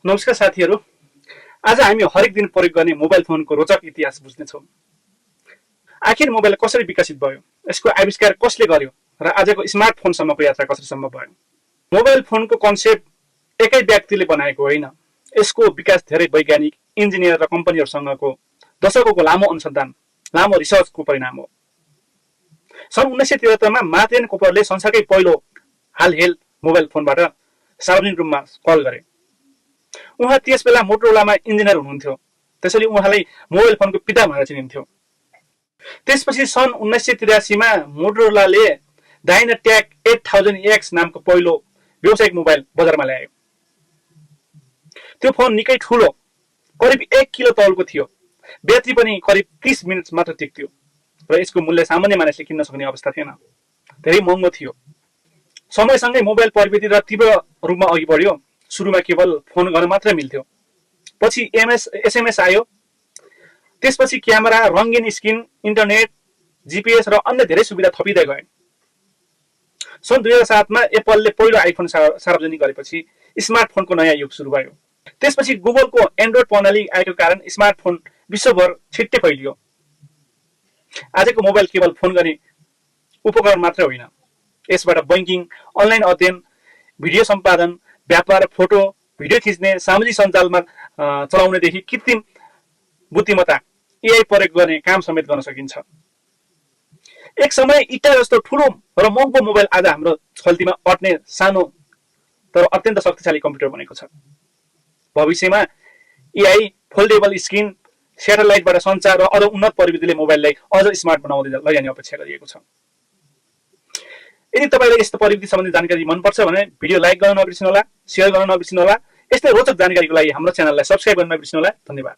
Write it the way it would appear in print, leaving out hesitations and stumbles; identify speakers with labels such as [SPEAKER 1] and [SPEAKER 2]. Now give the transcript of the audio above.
[SPEAKER 1] नमस्कार साथीहरू। आज हामी हरेक दिन प्रयोग गर्ने मोबाइल फोनको रोचक इतिहास बुझ्नेछौँ। आखिर मोबाइल कसरी विकसित भयो, यसको आविष्कार कसले गर्यो र आजको स्मार्टफोनसम्मको यात्रा कसरी सम्भव भयो। मोबाइल फोनको कन्सेप्ट एकै व्यक्तिले बनाएको होइन। यसको विकास धेरै वैज्ञानिक, इन्जिनियर र कम्पनीहरूसँगको दशकौँको लामो अनुसन्धान, लामो रिसर्चको परिणाम हो। सन् 1973 मा मार्टिन कुपरले संसारकै पहिलो हालहेल मोबाइल फोनबाट सार्वजनिक रूपमा कल गरे। उहाँ त्यसबेला मोटोरोलामा इन्जिनियर हुनुहुन्थ्यो, त्यसैले उहाँलाई मोबाइल फोनको पिता भनेर चिनिन्थ्यो। त्यसपछि सन् 1983 मा मोटोरोलाले डायनाट्याक 8000X नामको पहिलो व्यावसायिक मोबाइल बजारमा ल्यायो। त्यो फोन निकै ठुलो, करिब 1 किलो तौलको थियो। ब्याट्री पनि करिब 30 मिनट मात्र टिक्थ्यो र यसको मूल्य सामान्य मानिसले किन्न सक्ने अवस्था थिएन। धेरै महँगो थियो। समयसँगै मोबाइल प्रविधि र तीव्र रूपमा अघि बढ्यो। सुरुमा केवल फोन गर्न मात्र मिल्थ्यो, पछि एसएमएस आयो, त्यसपछि क्यामेरा, रङ्गीन स्क्रिन, इन्टरनेट, जीपीएस र अन्य धेरै सुविधा थपिँदै गए। सन् 2007 मा एप्पलले पहिलो आइफोन सार्वजनिक गरेपछि स्मार्टफोनको नयाँ युग सुरु भयो। त्यसपछि गुगलको एन्ड्रोइड प्रणाली आएको कारण स्मार्टफोन विश्वभर छिट्टै फैलियो। आजको मोबाइल केवल फोन गर्ने उपकरण मात्र होइन, यसबाट बैंकिङ, अनलाइन अध्ययन, भिडियो सम्पादन, व्यापार, फोटो, भिडियो खिच्ने, सामाजिक सञ्जालमा चलाउनेदेखि कृत्रिम बुद्धिमत्ता एआई प्रयोग गर्ने काम समेत गर्न सकिन्छ। एक समय इट्टा जस्तो ठुलो र महँगो मोबाइल आज हाम्रो छल्तीमा अट्ने सानो तर अत्यन्त शक्तिशाली कम्प्युटर बनेको छ। भविष्यमा एआई, फोल्डेबल स्क्रिन, स्याटेलाइटबाट सञ्चार र अझ उन्नत प्रविधिले मोबाइललाई अझ स्मार्ट बनाउँदै लैजाने अपेक्षा गरिएको छ। यदि तपाईलाई यस्तो प्रविधि सम्बन्धी जानकारी मनपर्छ भने भिडियो लाइक गर्न नबिर्सिनुहोला, शेयर गर्न नबिर्सिनुहोला। यस्तै रोचक जानकारीको लागि हाम्रो च्यानललाई सब्स्क्राइब गर्न नबिर्सिनुहोला। धन्यवाद।